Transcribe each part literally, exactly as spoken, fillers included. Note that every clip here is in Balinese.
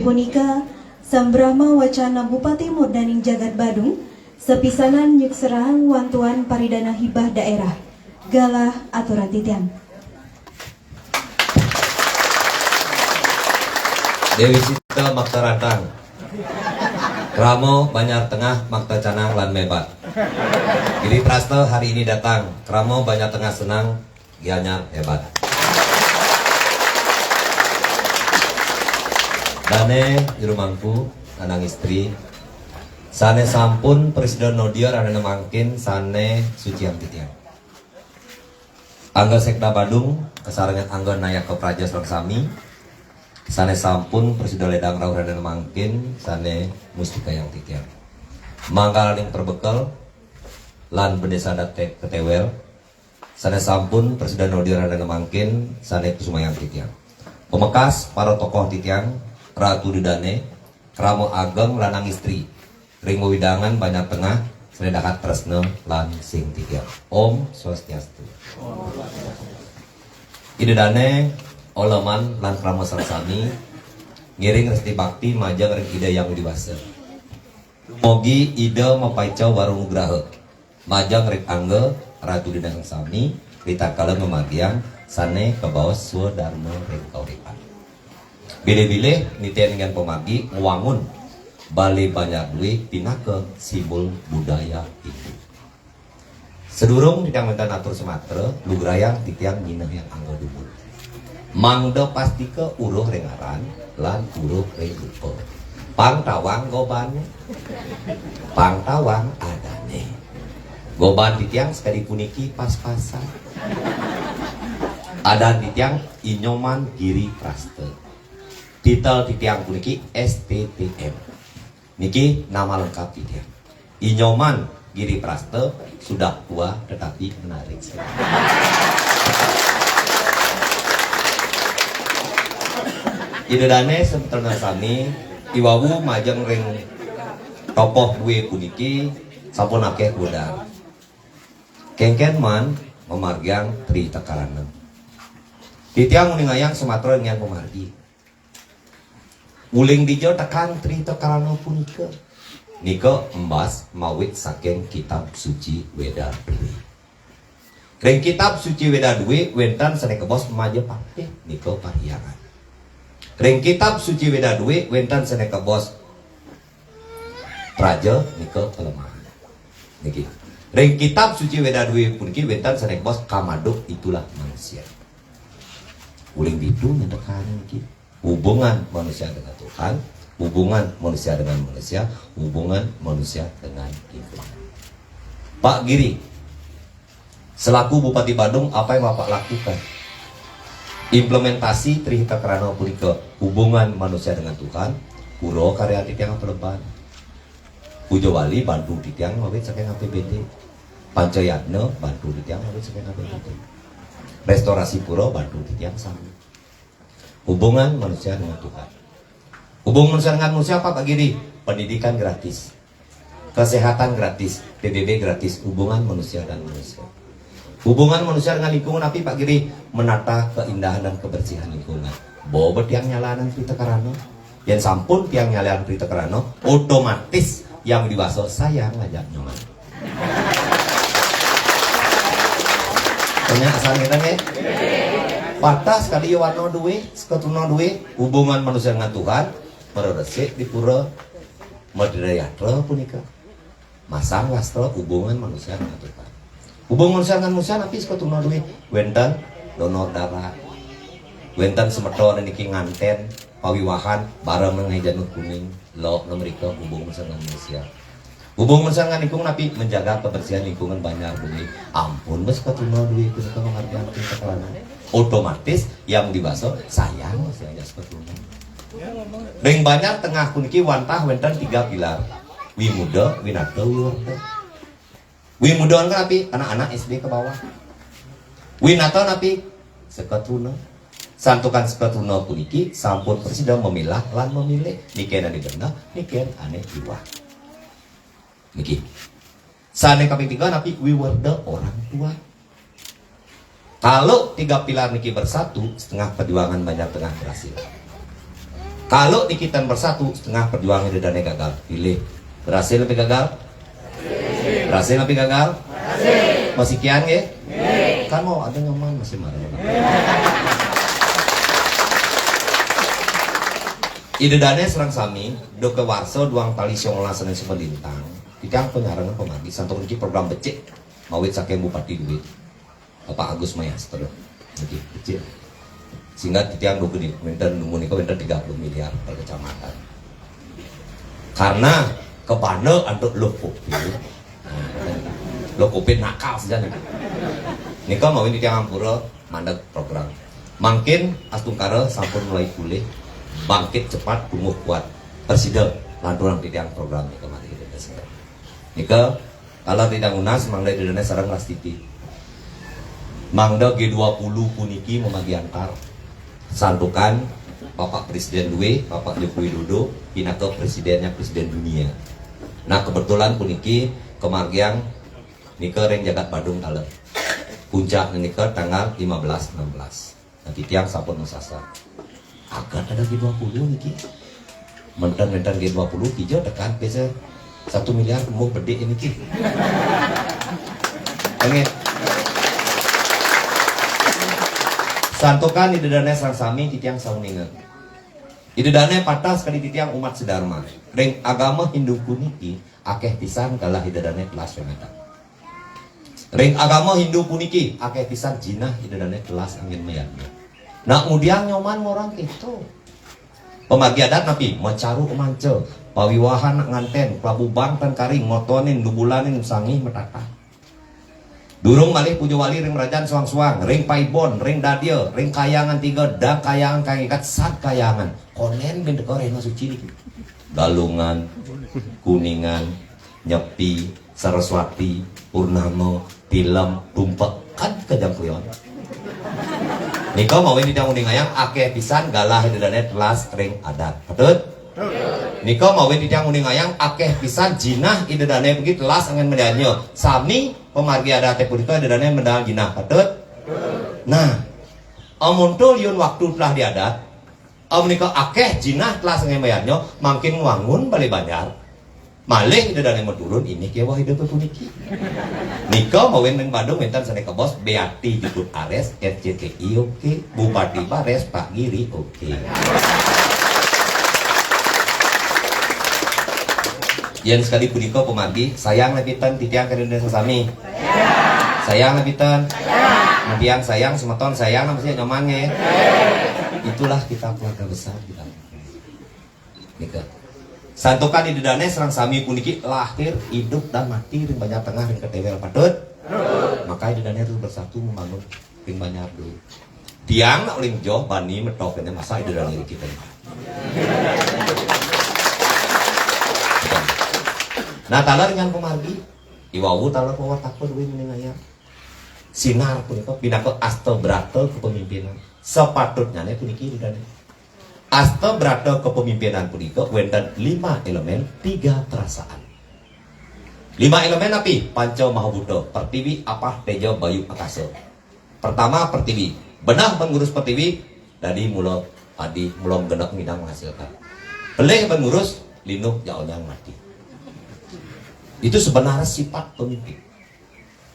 Punika, sambrama wacana Bupati Murdaning Jagat Badung, sapisanan nyukserahang wantuan paridana hibah daerah. Galah aturan titiang. Dewi Sita Makta Rantang. Krama Banjar Tengah Makta Canang lan Mebat. Giri Prasta hari ini datang. Krama Banjar Tengah senang, Gianyar hebat. Dane juru mangku, anang istri, sane sampun presida nodia rahina mangkin sane suciang titiang. Angga Sekda Badung, kasarengan angga nayaka praja sareng sami, sane sampun presida ledang rauh rahina mangkin, sane mustikayang titiang. Manggalaning perbekel, lan bendesa adat te-, ketewel, sane sampun presida nodia rahina mangkin, sane kusumayang titiang. Pamekas para tokoh titiang, Ratu Ida Dane, krama ageng lanang istri, ring wewidangan Banjar Tengah, sane dahat tresna lan sing titiang. Om Swastiastu. Ida Dane, oleman lan krama sareng sami, ngiring resti bakti majeng ring Ida Hyang Widhi Wasa. Dumugi Ida mapaica wara nugraha. Majeng ring angga Ratu Ida Dane sareng sami, ritatkala ngamargiang sane kabaos swadarma ring kauripan. Bilih-bilih niteni ring pamargi ngwangun Bale Banjar Due pinaka simbol budaya Hindu. Sadurung titiang wenten atur sumatra, lugrayang titiang nyinahang angga dumun. Mangda pastika uruh ring aran lan uruh ring rupa. Pang tawang gobane. Pang tawang adane. Goban titiang sakadi puniki pas-pasan. Adan titiang I Nyoman Giri Prasta. Titel titiang puniki S T T M. Niki nama lengkap titiang. I Nyoman Giri Prasta, sudah tua tetapi menarik. Ida Dane semeton sami, i wau majeng ring tokoh due puniki sampun akeh godaan. Kengken man mamargiang Tri Hita Karana. Titiang nguningayang sumatra ring pamargi. Uling dija teka Tri Hita Karana punika? Nika embas mawit saking Kitab Suci Weda Due. Ring Kitab Suci Weda Due wenten sane kabaos Majapahit, nika parhyangan. Ring Kitab Suci Weda Due wenten sane kabaos praja, nika kelemahan. Niki. Ring Kitab Suci Weda Due puniki wenten sane kabaos kamaduk, itulah manusia. Uling ditu nyentekan niki. Hubungan manusia dengan Tuhan, hubungan manusia dengan manusia, hubungan manusia dengan lingkungan. Pak Giri, selaku Bupati Badung, apa yang Bapak lakukan? Implementasi Tri Hita Karana punika, hubungan manusia dengan Tuhan, pura karya titiang paleban. Puja Wali bantu titiang ngawit saking A P B D. Panca Yadnya bantu titiang ngawit saking A P B D. Restorasi pura bantu titiang sami. Hubungan manusia dengan Tuhan. Hubungan manusia dengan manusia apa, Pak Giri? Pendidikan gratis. Kesehatan gratis, P B B gratis, hubungan manusia dan manusia. Hubungan manusia dengan lingkungan apa, Pak Giri? Menata keindahan dan kebersihan lingkungan. Bobo tiang nyalanan Tri Hita Karana. Yen sampun tiang nyalanan Tri Hita Karana, otomatis Hyang Widhi Wasa sayang ngajak Nyoman. Tanya asal kita nggih. Patah sekali warna due, seketruna due, hubungan manusia dengan Tuhan, mareresik di pura Madreyatra punika. Masang wastra hubungan manusia dengan Tuhan. Hubungan manusia dengan manusia napi seketruna due? Wenten donor darah. Wenten semeton niki nganten pawiwahan bareng nang janur kuning. Lo mrika hubungan manusia dengan manusia. Hubungan manusia dengan lingkungan napi? Menjaga kebersihan lingkungan Banjar Bumi. Ampun, bes seketruna due punika ngardiang kita kelana. Otomatis Hyang Widhi Wasa sayang, sayang seketruna. Ring Banjar Tengah puniki wantah wenten tiga pilar. Wimuda, Winata, Wiwerda. Wimuda napi? Anak-anak S D ke bawah. Winata napi? Seketruna. Santukan seketruna puniki sampun prasida memilah lan memilih. Niki ane beneh, niki ane iwah. Niki. Sane kaping tiga napi? Wiwerda, orang tua. Kalau tiga pilar niki bersatu, setengah perjuangan Banjar Tengah berhasil. Kalau di kita bersatu, setengah perjuangan Ida Dane gagal. Pilih. Berhasil apa gagal? Berhasil apa gagal? Masih kian, nggih? Kan mau ada nyoman masih marah. Ida Dane sareng sami, duka warsa duang tali siang welas saking Sumalintang. Titiang panyarengin pamargi, santukan niki program becik mawit saking Bupati duwe. Bapak Agus Mayastra. Nggih, kecil. Sehingga titiang duka niki, wénten, menika wénten tiga puluh miliar per kecamatan. Karena kebana antuk luh Covid. Nah, luh Covid nakal saja nih. Nika mawit titiang ampura mandeg program. Mangkin Astungkara sampun mulai pulih, bangkit cepat, tumbuh kuat. Presida lanturang titiang program nika mari. Nika, kalau tidak nunas, mangda Ida Dane sareng Rastiti. Mangda G dua puluh puniki mamargi antar. Santukan Bapak Presiden duwe, Bapak Joko Widodo, pinaka presidennya presiden dunia. Nah, kebetulan puniki kamargiang nika ring jagat Badung taler. Puncak nika tanggal lima belas enam belas. Nah, titiang sampun masasar. Agan ada G dua puluh niki. Ménten-ménten G dua puluh, kija tekan biasa satu miliar mau bedik niki. Nggih. Santukan Ida Dane sareng sami titiang sauninga. Ida Dane patah sekali titiang umat sedharma. Ring agama Hindu puniki akeh pisan galah Ida Dane telas ring adat. Ring agama Hindu puniki akeh pisan jinah Ida Dane telas angin mayadnya. Nak ngudiang nyoman ngorang keto. Pamargi adat napi? Macaru manca, pawiwahan nak nganten, palabubang tan kari, ngotonin, nubulanin, sangih matata. Durung malih puja wali ring merajan suang-suang, ring paibon, ring dadia, ring kayangan tiga, dang kayangan kang ikat, sad kayangan. Konen bin teka rena suci niki. Galungan, Kuningan, Nyepi, Saraswati, Purnama, Tilem, Tumpek, kan kajang kuyon. Nika mawit titiang uning ayang akeh pisan galah Ida Dane telas ring adat. Patut? Nika mawit titiang uning ayang akeh pisan jinah Ida Dane puniki telas angin mayadnya. Sami pamargi adate punika Ida Dane medal jinah. Patut? Nah, amonto liun waktu telah di adat, amunika akeh jinah telas angin mayadnya, mangkin ngwangun bale banjar. Malih Ida Dane maturun inggih keweh Ida puniki. Nika mawit ring Badung wénten sane kebos Beati Jukut Ares, R C T I oke, Bupati Bares Pak Giri oke. Yen sekali punika pamargi, sayang napi ten titiang kalian sami. Sayang napi ten. Titiang sayang, semeton sayang, nama sih nyoman nggih. Itulah kita keluarga besar kita. Nika. Santukan Ida Dane sareng sami puniki lahir, hidup, dan mati ring Banjar Tengah ring Ketewel. Patut? Maka Ida Dane harus bersatu membangun ring Banjar dulu. Tiang nak uling joh bani metok ini masa Ida Dane ring kita. Nah, taler ngan pamargi. Iwawu taler pawartaka duwe mening ayam. Sinar punika pinaka asta brata kepemimpinan. Sepatutnyane puniki Ida Dane. Asta brata kepemimpinan punika wénten lima elemen, tiga perasaan. Lima elemen napi? Panca mahabuta, pertiwi, apah, teja, bayu, akasa. Pertama, pertiwi. Benah ban ngurus pertiwi, dadi mula padi, mula genep ngidang menghasilkan. Pelih ban ngurus, linuh ja onyang mati. Itu sebenarnya sifat pemimpin.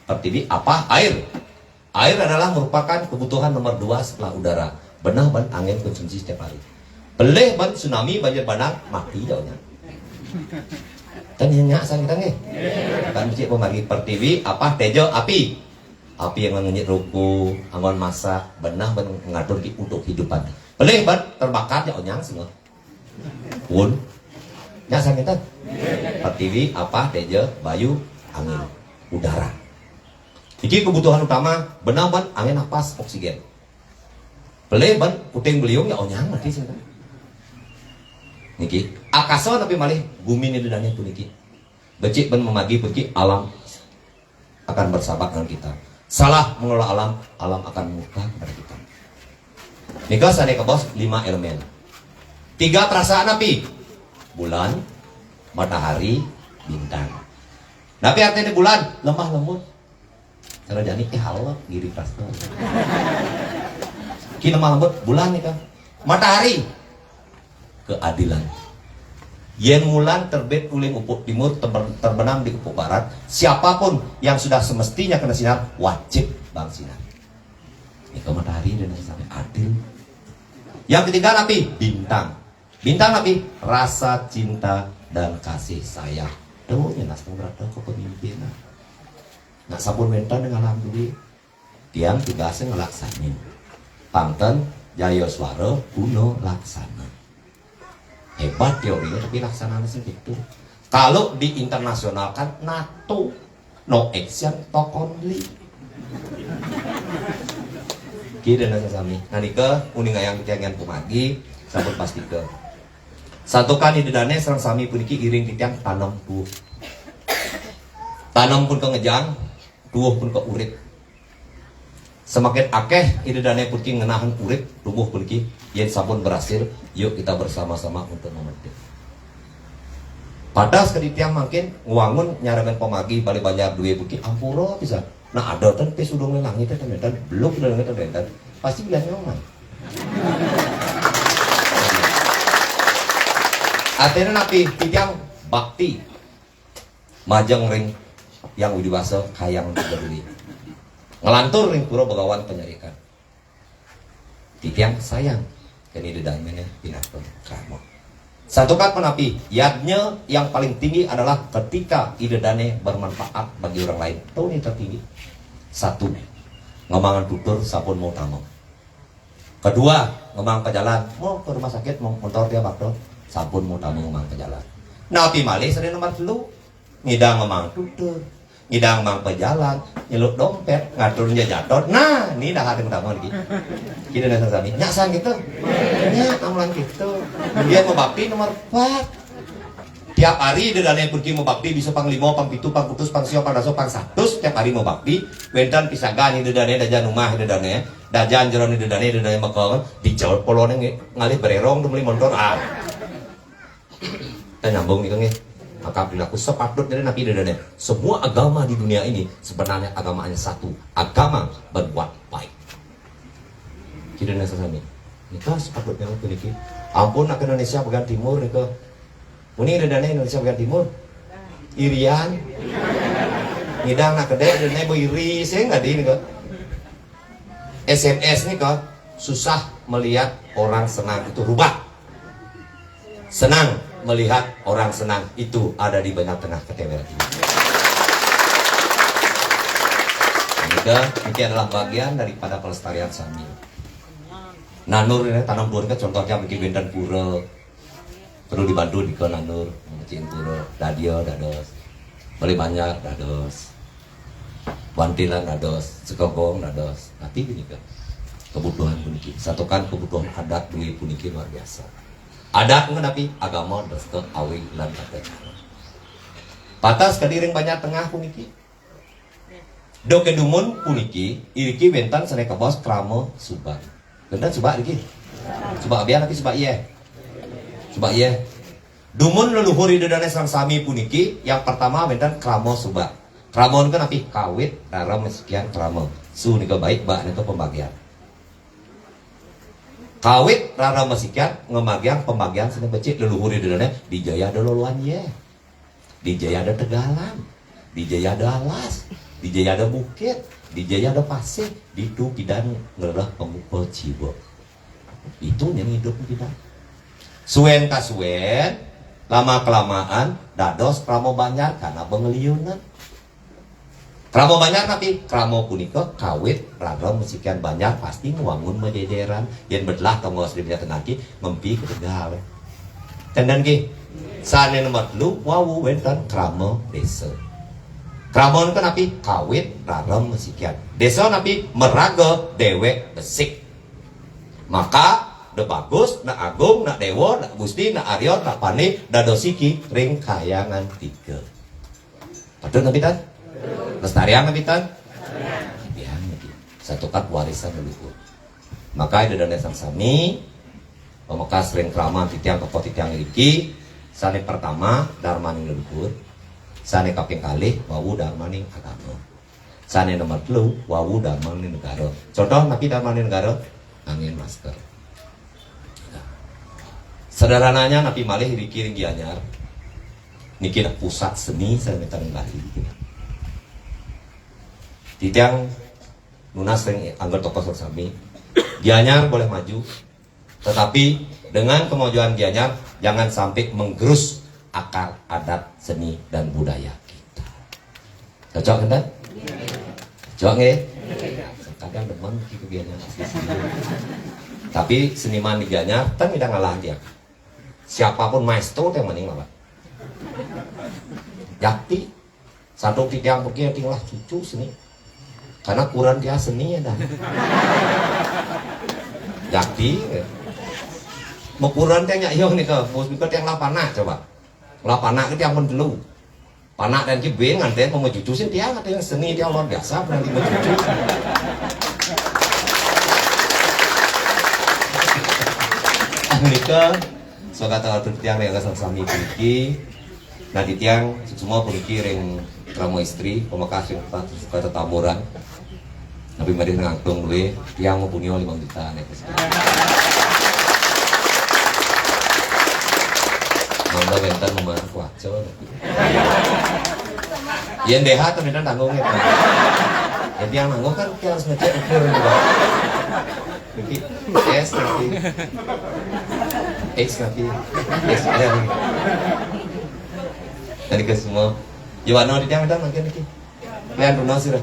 Pertiwi, apah, air. Air adalah merupakan kebutuhan nomor dua setelah udara. Benah ban angin konsumsi setiap hari. Pelih ban tsunami, banjir bandang, mati ja onyang. Kan nyak sang kita nggih. Kan becik pamargi pertiwi, apah, teja, api. Api yang ngenyit ruko, anggon masak, benah ban ngatur di untuk kehidupan. Pelih ban terbakar ja onyang semua. Pun. Nyak sang kita. Pertiwi, apah, teja, bayu, angin, udara. Niki kebutuhan utama, benah ban angin napas, oksigen. Pelih ban puting beliung ja onyang mati sing. Niki, akasa napi malih gumine Ida Dane puniki. Becik ban pamargi puniki alam akan bersahabat dengan kita. Salah mengelola alam, alam akan murka kepada kita. Nika sane kebos lima elemen. Tiga perasaan napi? Bulan, matahari, bintang. Napi artine bulan? Lemah lembut. Cara jani, eh, halep, giri prasna. Ki lemah lembut, bulan nika. Matahari. keadilan. Yen mulan terbit uling upuk timur, terbe-, terbenam di upuk barat, siapapun yang sudah semestinya kena sinar, wajib bang sinar. Nika matahari dan sampai adil. Yang ketiga napi? Bintang. Bintang napi? Rasa cinta dan kasih sayang. Tuh, nyenas berarti kepemimpinan. Nah, sampun wénten ngalam duit. Tiang tugasnya ngelaksanain. Pangten jaya suara guna laksana. Hebat teorinya tapi laksanaannya sih gitu. Kalau di internasional kan nato, no action, talk only. Gitu nah sami. Nah, nika uning ayang titiang yang pumagi, sampun pasti ke. Santukan ida dane sareng sami puniki iring titiang tanem tuh. Tanem pun ke ngejang, tuwuh pun ke urip. Semakin akeh ida dane puniki ngenahan urip tubuh puniki, yen sampun berhasil, yuk kita bersama-sama untuk memetik. Padas ke titiang mangkin ngwangun nyarengan pemagi bali banjar duwe puniki ampura pisan. Nah, ada ten pis udung langit ten, ten belum udah ten, ten pasti bilang nyoman. Artinya napi? Titiang bakti majeng ring yang widiwasa kayang peduli. Ngelantur ring pura Begawan penyarikan. Titiang sayang keni dedamene pinaka krama. Santukan menapi, yadnya yang paling tinggi adalah ketika ida dane bermanfaat bagi orang lain. Tuh nih tertinggi. Satu, ngemangan tutur sampun mau tamu. Kedua, ngemang pejalan. Mau ke rumah sakit, mau motor dia bakto. Sampun mau tamu ngemang pejalan. Napi malih sering nomor telu. Ngidang ngemang tutur. Ngidang mang pejalan. Nyeluk dompet, ngatur jajaton. Nah, ini dah hati utama lagi. Kita dah sami. Nyasan gitu. Ya, amulan gitu. Dia mau bakti nomor empat. Tiap hari ida dane pergi mau bakti, bisa pang lima, pang pitu, pang kutus, pang sio, pang daso, pang satus, tiap hari mau bakti. Wénten pisagan ida dane dajan rumah ida dane, dajan jeron ida dane, ida dane mekong, dijaut polone nge-, ngalih bererong tuh beli motor. Ah. Kita nyambung gitu nggih. Maka perilaku sepatutnya napi ida dane. Semua agama di dunia ini sebenarnya agama hanya satu, agama berbuat baik. Kita nasa sami. Nika sepatutnya puniki. Ampun nak Indonesia bagian timur nika. Muni ida dane Indonesia bagian timur. Irian. Ngidang nak kedek ida dane bo iri sing tadi nika. S M S nika susah melihat orang senang itu rubah. Senang melihat orang senang itu ada di banyak tengah keteweran ini. Nika, ini adalah bagian daripada pelestarian sami. Nanur ini tanam dua nika contohnya bagi wénten pura. Perlu dibantu nika nanur, mecin pura, dadia dados. Beli banyak dados. Bantilan dados, sekogong dados. Tapi gini kan. Kebutuhan puniki. Satukan kebutuhan adat duwe puniki luar biasa. Adat ngenapi agama dos ke awig lan tata cara. Patas kadiring banyak tengah puniki. Dumun puniki, iriki wénten sane kabaos krama subak. Wénten subak niki? Subak abian tapi subak iye. Subak iye. Dumun leluhur ida dane sareng sami puniki, yang pertama wénten krama subak. Krama nika napi? Kawit, rarem, masikian, krama. Su nika baik, bak nika pembagian. Kawit, rarem, masikian, ngemagian pembagian sane becik leluhur ida dane, dijaya ada loloan iye. Dijaya ada tegalan, dijaya ada alas, dijaya ada bukit, dijaya ada pasir, ditu pidan ngerereh pangupa jiwa. Itu yang hidup pidan. Suwen kasuwen, lama kelamaan, dados krama banjar karena bengeliunan. Krama banjar napi? Krama punika kawit rarem masikian banjar pasti ngwangun majejeran. Yen bedelah tonggo asli banjar tengah ki, ngempi ke tegal. Tenden nggih. Sane nomor telu wau wénten krama desa. Krama nika napi? Kawit rarem masikian. Desa napi? Meraga dewek besik. Maka, da bagus, nak agung, nak dewa, nak gusti, nak arya, nak pande, dados siki ring kahyangan tiga. Patut napi tan? Lestariang napi tan? Biang napi. Satukan warisan leluhur. Maka ida dane sareng sami, pamekas ring krama titiang tokoh titiang ngriki, sane pertama darmaning leluhur, sane kaping kalih wau darmaning agama. Sane nomor telu wau darmaning negara. Contoh napi darmaning negara? Ngangge masker. Sederhananya, napi malih iriki ring Gianyar. Niki nak pusat seni sané wénten ring Bali. Titiang nunas ring anggota tokoh sami. Gianyar boleh maju, tetapi dengan kemajuan Gianyar jangan sampai menggerus akar adat seni dan budaya kita. Cocok kan? Cocok nggih? Kadang demen kita Gianyar asli seni. Tapi seniman di Gianyar kan kita ngalah dia. Siapapun maestro yang mending lawan. Jakti, satu titiang pikir tinggal cucu seni. Karena kurenan dia seni ya dah. Jakti, ya. Mau kurenan teh nyak yo nih ke, bos mikir tiang lapana coba. Lapana ke tiang pun dulu. Panak dan ki buin nganten mau cucu sih tiang ada yang seni tiang luar biasa berani mau cucu. Ah, menika Sugata atur tiang ring sami puniki. Nah, titiang semua puniki ring krama istri, pamekas ring suka tetamuran. Napi malih ngangtung duit, tiang mapunia limang juta nih. Mangda wénten mamaha kuaca. Yén D H tuh wénten tanggung ya. Yén tiang nanggung kan tiang harus ngecek ukur gitu. Niki S napi? X napi? X L. Tadi ke semua. Iwano di tiang ada mangkin niki. Kalian runa sira.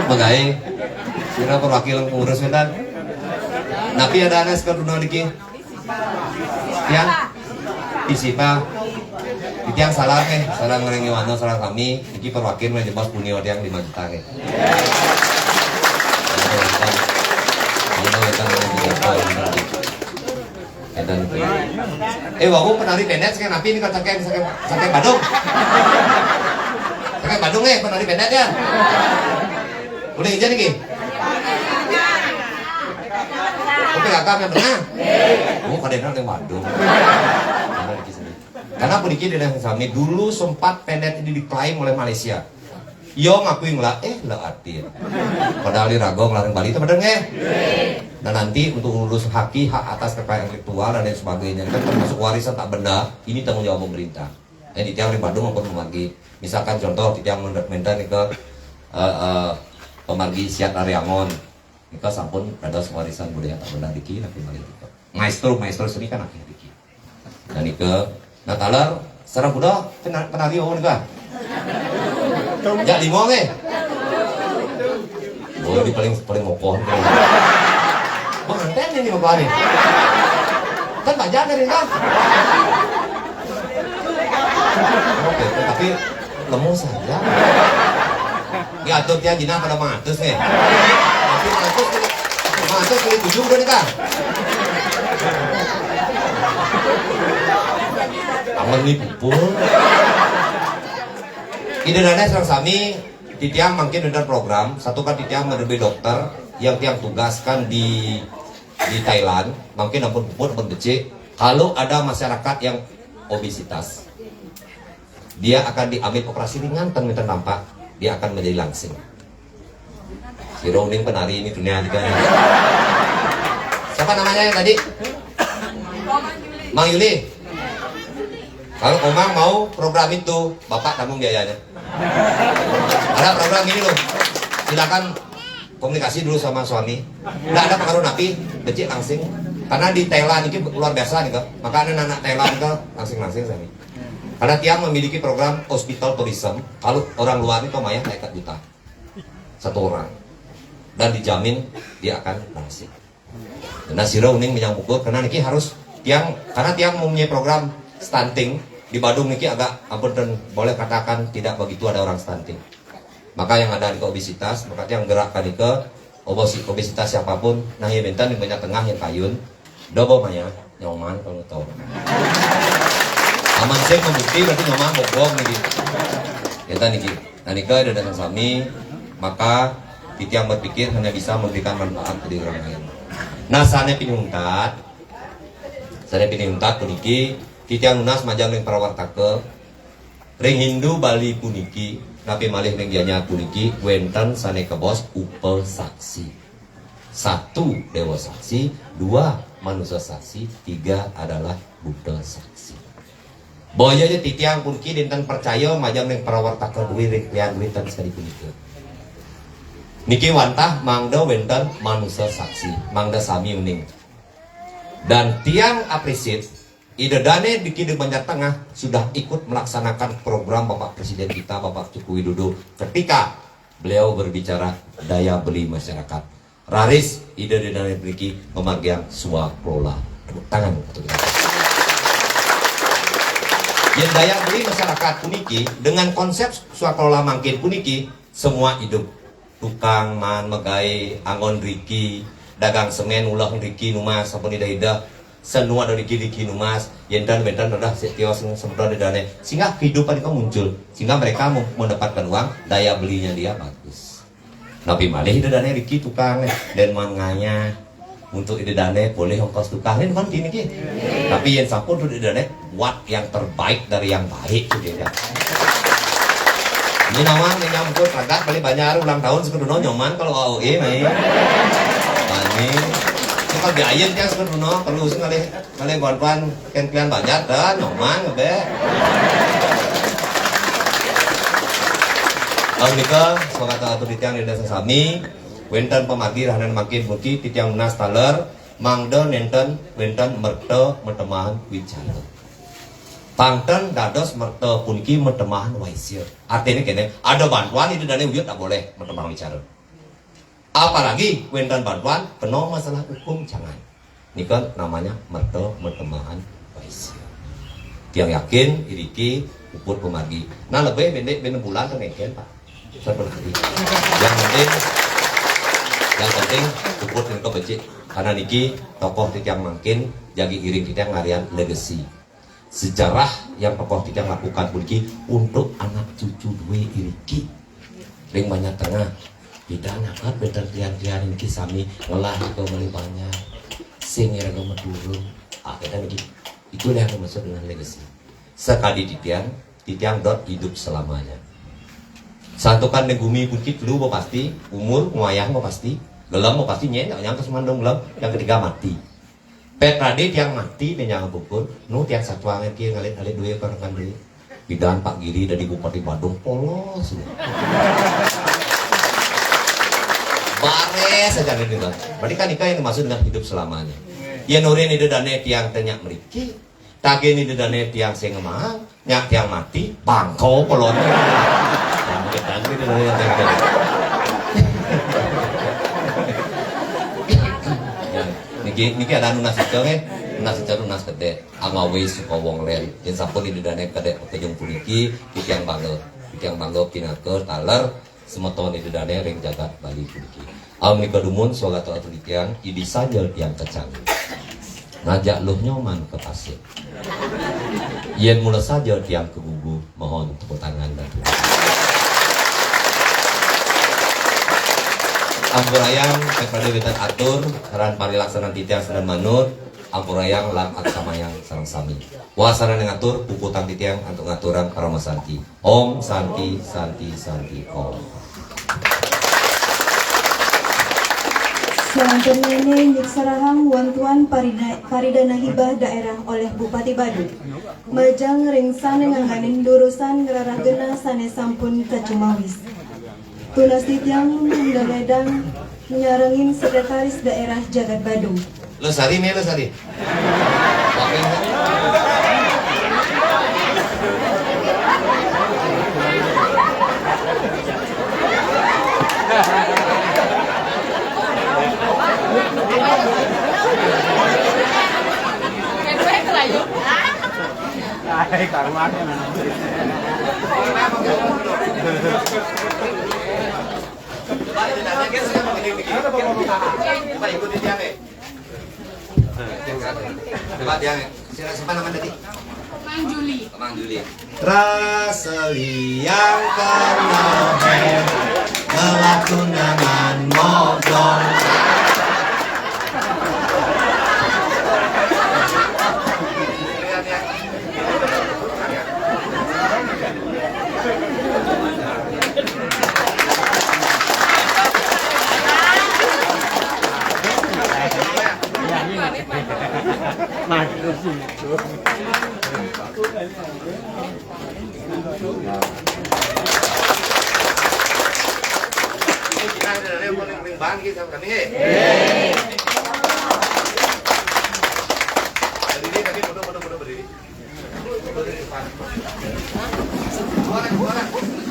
Magaé. Sira perwakilan pengurus wénten. Napi ada anes ke runa niki? Ya. Isi pa. Titiang salam eh, salam ngerengi wano, salam kami. Niki perwakil mah jebos punio tiang lima juta eh. Édan. Eh, wau penari benet saking napi nih, saking, saking, saking Badung. Saking Badung eh, penari benet ya. Udah izin nih. Oke, kakak yang benar. Oh, kadéna yang Badung. Benar, iki sini. Karena puniki dina sami dulu sempat benet ini diklaim oleh Malaysia. Yo ngakui ngelah, eh, lah atin. Padahal di Ragong, larang Bali, teman nggih. Dan nanti untuk urus haki, hak atas kekayaan intelektual dan lain sebagainya, kan termasuk warisan tak benda, ini tanggung jawab pemerintah. Jadi tiang di Badung ampun membagi. Misalkan contoh, tiang menda ke eh, eh, pemargi Siat Ariangon. Nika sampun dados warisan budaya tak benda niki, napi malih nika. Maestro, maestro seni kan akéh niki. Dan nika, nah taler, sareng kuda pena-, penari oh nika. Ya lima nggih. Oh, di paling, paling mokoh. Pengantin ini bapak nih. Kan banyak dari kan. Oke, tapi lemu saja. Ini atur tiang jina pada mangatus nih. Tapi mangatus, mangatus kali tujuh udah nikah. Aman nih pupul. Ida dana sareng sami, titiang mangkin ada program, satu kan titiang menemui dokter yang tiang tugaskan di di Thailand, mangkin ampun puput, ampun becik. Kalau ada masyarakat yang obesitas, dia akan diambil operasi ringan, ten minten tampak, dia akan menjadi langsing. Sira uning penari ini dunia juga. Siapa namanya yang tadi? Mang Yuli. Kalau Omang mau program itu, Bapak tanggung biayanya. Ada program ini loh. Silakan komunikasi dulu sama suami. Nggak ada pengaruh napi, becik langsing. Karena di Thailand ini luar biasa nih, Kak. Makanya anak Thailand ke langsing-langsing sami. Karena tiang memiliki program hospital tourism, kalau orang luar itu mayah naik juta satu orang, dan dijamin dia akan langsing. Nah, sira uning menyang buku karena niki harus tiang, karena tiang mempunyai program stunting di Badung niki agak ampun dan boleh katakan tidak begitu ada orang stunting. Maka yang ada di obesitas, maka tiang gerakkan ke obesi-, obesitas siapapun, nah ya bentan yang banyak tengah yang kayun, dobo maya, nyoman kalau tahu. Aman saya membukti berarti nyoman bobong niki. Kita niki. Nah, nika ada datang sami, maka titiang berpikir hanya bisa memberikan manfaat ke diri orang lain. Nah, sané pinih untat, sané pinih untat puniki, titiang nunas majeng ring prawartaka, ring Hindu Bali puniki, napi malih ring Gianyar puniki, wénten sané kebos upasaksi. Satu, dewa saksi. Dua, manusia saksi. Tiga adalah buta saksi. Boya ja titiang puniki nénten percaya majeng ring prawartaka dué ring klian dué ten sakadi punika. Niki wantah mangda wénten manusia saksi, mangda sami uning. Dan tiang appreciate Ida Dané niki di Banjar Tengah sudah ikut melaksanakan program Bapak Presiden kita, Bapak Joko Widodo, ketika beliau berbicara daya beli masyarakat. Raris Ida Dané niki memargiang swakelola. Tepuk tangan untuk kita. Yén daya beli masyarakat puniki, dengan konsep swakelola mangkin puniki, semua hidup. Tukang maan magaé anggon riki, dagang semén ulah riki numas sampun idah-idah. Senu ada riki-riki numas, yén ten wénten ada sik kios semeton Ida Dané. Sehingga kehidupan itu muncul. Sehingga mereka mem- mendapatkan uang, daya belinya dia bagus. Napi malih Ida Dané riki tukang, dén maan ngayah. Untuk Ida Dané polih ongkos tukang né, bukan gini ki. Tapi yén sampun tuh Ida Dané buat yang terbaik dari yang baik tuh dia. Ini nawang, ini nyambut ragat balik banyak hari ulang tahun sekeduno nyoman kalau A O E mai. Bani. Ini kalau biayain tiang sekeduno perlu sih ngalih ngalih bantuan ken klian banyak dah nyoman ngebé. Kalau nika semangat atur di tiang di desa sami. Wénten pamargi rahanané mangkin puniki titiang nunas taler, mangda nénten wénten merta matemahan wicara. Pang ten dados merta puniki matemahan waisya. Artiné kéné, ada bantuan Ida Dané wujud tak boleh matemahan wicara. Apalagi wénten bantuan kena masalah hukum jangan. Nika namanya merta matemahan waisya. Tiang yakin iriki puput pamargi. Nah, lebih pendek benda bulan kan engken, Pak. Sampun hari. Yang penting, yang penting puput nika becik. Karena niki tokoh titiang mangkin jagi iring titiang ngarian legacy. Sejarah yang tokoh titiang lakukan puniki untuk anak cucu dué iriki. Ring Banjar Tengah. Beda nyakat beda tiang-tiang niki sami ngelah nika meli banjar. Sing iraga maturun. Ah, kita niki. Itulah yang dimaksud dengan legacy. Sakadi titiang, titiang dot hidup selamanya. Santukan di gumi puniki telu pasti, umur, wayah pasti, gelem pasti nyén, yang kesemandung gelem, yang ketiga mati. Pét radé tiang mati, né nyang puput, nu tiang satuang ki ngalit-alit duit, konekan duit. Pidan Pak Giri dadi Bupati Badung polos. Barés aja gitu kan. Berarti kan itu yang dimaksud dengan hidup selamanya. Ya nurin Ida Dané tiang tanya mriki. Tagih Ida Dané tiang sing ngemang, nyak tiang mati, bangko polon. Yang gedang gitu loh yang gedang. Ya, niki niki ada nunas ica nggih. Nunas ica nunas gedé. Angawis suka wong lén. Yén sampun Ida Dané kedék makejang puniki, titiang bangga. Titiang bangga pinaka taler semeton Ida Dané ring jagat Bali puniki. Amun nika dumun swagata atur titiang, idi saja tiang kecang. Ngajak Luh Nyoman ke pasir. Yén mula saja tiang kegugu, mohon tepuk tangan dan terima kasih. Ampurayang, kepada wénten atur, ran parilaksanan titiang sané manut, ampurayang lan aksamayang sareng sami. Wasananing atur, puputang titiang antuk ngaturang parama santi. Om Santi, Santi, Santi, Om. Salanturnya nyukserahang wantuan parida-, paridana hibah daerah oleh Bupati Badung. Majeng ring sané ngangganin durusan ngrereh genah sané sampun kacumawis. Tunas titiang ngeledang nyarengin Sekretaris Daerah Jagat Badung. Lestari, Mé Lestari. Hai, karuan. Coba ikuti tiang, eh. Coba tiang, eh. Siapa, siapa nama tadi? Mang Juli. Mang Juli. Rasa liang kena, eh, ngelah tunangan modal. Nah, terus itu. Kita ada yang mau ning bangki sama kami, eh? Berdiri, kami mundur, mundur, mundur, berdiri. Berdiri, Pak. Suara, suara.